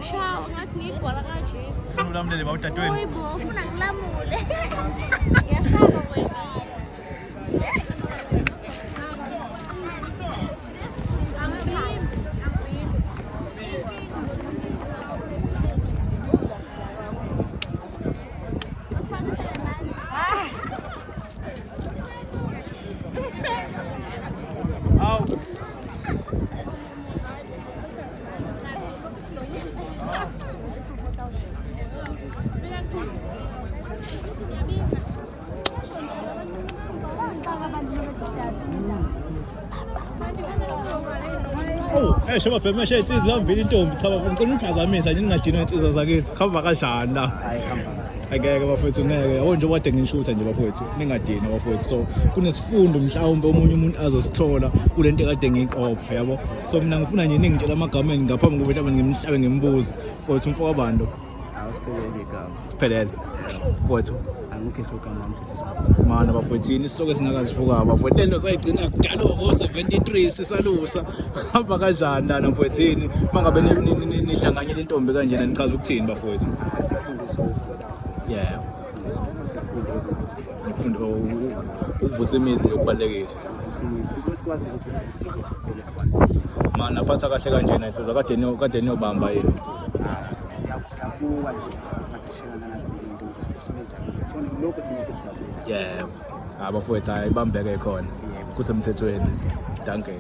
Ngishawa ngathi ngiyigwala kanje. Ufuna ulamulele ba udadewenu? Hayibo, ufuna ngilamule. Ngiyasaba wena. Angibimbi, angibimbi. Awu. Oh, eh shaba bhema she insizwa ihambile intombi cha bafuna ngicela uniphazamisa nje ningadinwa insizwa zakithi. Hamba kanjani la? Hayi hamba. Angeke bafowethu ngeke. Yabo nje kade ngishutha nje bafowethu ningadinwa bafowethu. So kunesifundo mhlawumbe omunye umuntu azosithola kule nto kade ngiyiqopha yabo. So mina ngifuna nje ningitshela amagama enu ngaphambi kokuba mhlawumbe ngimhlabe ngimbuze. Mfowethu umfo wabantu Awusiphelele igama. siphelele. Mfowethu Angikhethe igama lami futhi sibaba. mana bafowethu yini isisoke singakazivuka bafowethu lento sayigcina kudala ngo-73 sisalusa hamba kanjani lana mfowethu yini uma ngabe nihlanganyela intombi kanjena nichaza ukuthini bafowethu? Asifundise ukuvuka. Yeah. Sifunde Ukufunda ukuvusa imizi nje kubalulekile. ukuvusa ukuthi sikwazi ukuthi uvusile ukuthi kuphela sikwazi. Mana phatha kahle kanjena insizwa kade kade niyobamba yini? Siyabuka nje masishiyana nazinto ukuthi imizi yakho. Lokho thina sikujabulela. Yebo. Hayi bafowethu hayi ibambeke khona. Kusemthethweni. Dankie.